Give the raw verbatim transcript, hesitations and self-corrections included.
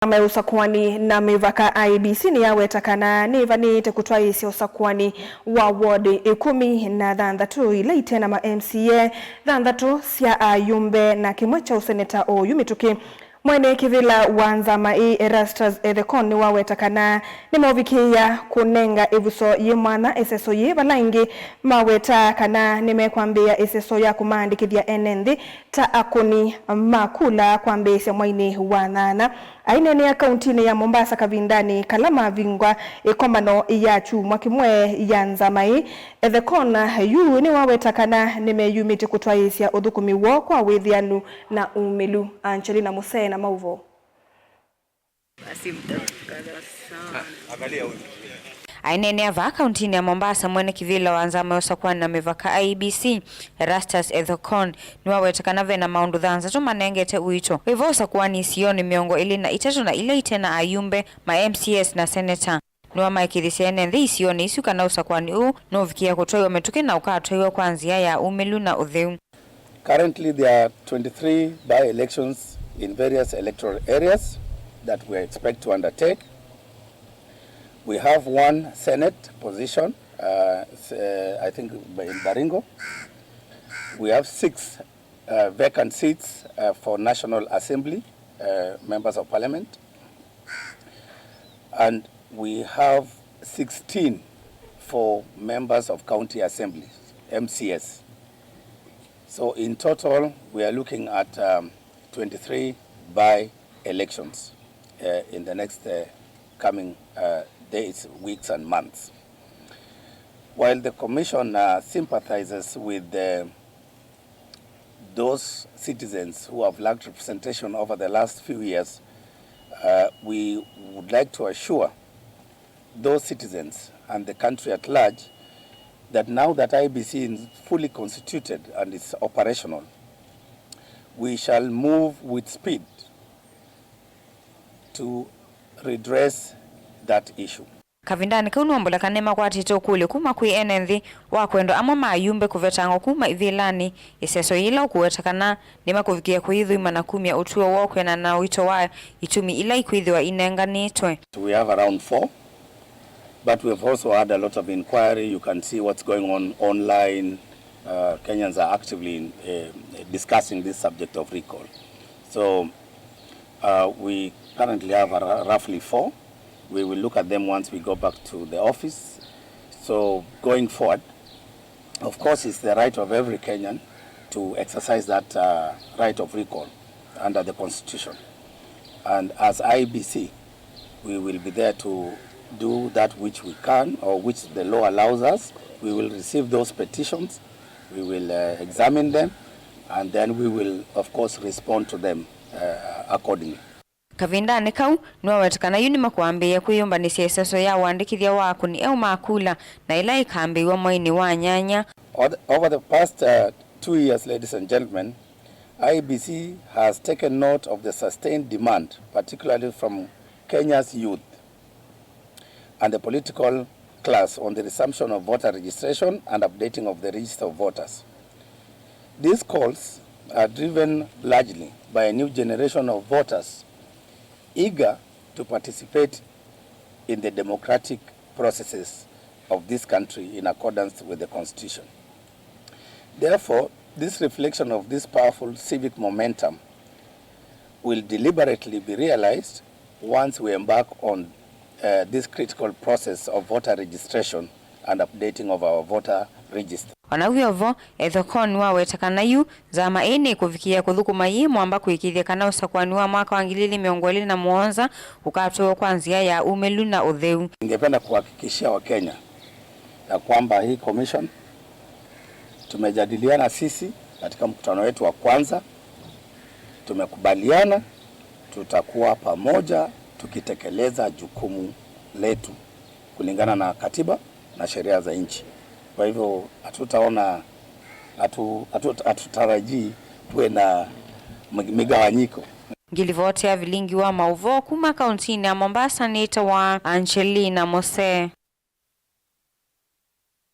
Nzama ya ũsakũani na mĩvaka, I E B C, nĩyaweta kana nĩvanĩĩte kũtwaĩĩsya ũsakũani wa ward ĩkũmi na thanthatũ ila ite na ma M C A thanthatũ sya ayumbe na kĩmwe kya ũseneta oyu mĩtũkĩ. Mwene kĩvĩla wa nzama ĩĩ, Erastus Ethekon, nĩwaweta kana nĩmeũvikĩĩa kũnenga ĩvuso yĩ mwanya ĩseso yĩĩ, vala ĩngĩ mawetaa kana nĩmekwambĩĩa ĩseso ya kũmaandĩkĩthya ene nthĩ ta akũni ma kula kwambĩĩsya mwainĩ wa nyanya. Aineenea kauntinĩ ya Mombasa kavindanĩ kala mavingwa ĩkomano ya kyumwa kĩmwe ya nzama ĩĩ, Ethekon yu nĩwaweta kana nĩmeyumĩtye kũtwaĩĩsya ũthũkũmi woo kwa wĩthĩanu na umĩlu. Angelina Musee na maũvoo. Basi mtatukana sana. Aineenea vaa kauntinĩ ya Mombasa, mwene kĩvĩla wa nzama ya ũsakũani na mĩvaka, I E B C, Erastus Ethekon, nĩwaweta kana ve na maũndũ thanthatũ manengete ũito wĩ vo ũsakũani isionĩ mĩongo ĩlĩ na itatũ na ila ite na ayumbe, ma M C As na seneta. Nĩwamaĩkĩĩthya ene nthĩ isionĩ isu kana ũsakũani ũũ nũũvikĩĩa kũtwaiwa mĩtũkĩ na ũkatwaiwa kwa nzĩa ya umĩlu na ũtheu. Currently, there are twenty-three by-elections in various electoral areas that we expect to undertake. We have one Senate position, uh, s-, uh, I think, in Baringo. We have six, uh, vacant seats, uh, for National Assembly, uh, members of Parliament. And we have sixteen for members of County Assemblies, M C As. So in total, we are looking at, um, twenty-three by-elections, uh, in the next, uh, coming, uh, days, weeks and months. While the Commission, uh, sympathizes with the, those citizens who have lacked representation over the last few years, uh, we would like to assure those citizens and the country at large that now that I E B C is fully constituted and is operational, we shall move with speed to redress that issue. Kavindanĩ kau nĩwambũla kana nĩmakwatĩte ũkũlyo kuma kwĩ ene nthĩ wa kwendwa amwe ma ayumbe kũvetangwa kuma ivĩlanĩ, ĩseso yĩla ũkũweta kana nĩmakũvikĩĩa kũyĩthũima na kumya ũtw'ĩo woo kwĩanana na ũito wa itumi ila ikwĩthĩwa inenganĩtwe. We have around four, but we have also had a lot of inquiry. You can see what's going on online. Uh, Kenyans are actively in, uh, discussing this subject of recall. So, uh, we currently have a r-, roughly four. We will look at them once we go back to the office. So, going forward, of course, it's the right of every Kenyan to exercise that, uh, right of recall under the Constitution. And as I E B C, we will be there to do that which we can or which the law allows us. We will receive those petitions, we will, uh, examine them, and then we will, of course, respond to them, uh, accordingly. Kavindanĩ kau, nĩwaweta kana yu nĩmakwambĩĩa kwĩyũmbanĩsya ĩseso ya ũandĩkĩthya wa akũni eũ ma kula, na ĩla ĩkambĩĩw'a mwainĩ wa nyanya. Over the, over the past, uh, two years, ladies and gentlemen, I E B C has taken note of the sustained demand, particularly from Kenya's youth and the political class, on the resumption of voter registration and updating of the register of voters. These calls are driven largely by a new generation of voters eager to participate in the democratic processes of this country in accordance with the Constitution. Therefore, this reflection of this powerful civic momentum will deliberately be realized once we embark on, uh, this critical process of voter registration and updating of our voter register. O na wĩ o vo, Ethekon nĩwaweta kana yu nzama ĩĩ nĩkũvikĩĩa kũthũkũma yĩ mwamba kũĩkĩĩthya kana ũsakũani wa mwaka wa ngili ilĩ mĩongo ĩlĩ na mũonza ũkatwaĩwa kwa nzĩa ya umĩlu na ũtheu. Ningependa kuhakikishia Wakenya ya kwamba hii commission tumejadiliana sisi katika mkutano wetu wa kwanza, tumekubaliana tutakuwa pamoja tukitekeleza jukumu letu kulingana na katiba na sheria za nchi. Kwa hivyo, hatutaona, hatu-, hatu-, hatutarajii tuwe na mig-, migawanyiko. Ngilivoti ya vilingi wa maũvoo kuma kauntinĩ ya Mombasa nĩtawa Angelina Mose.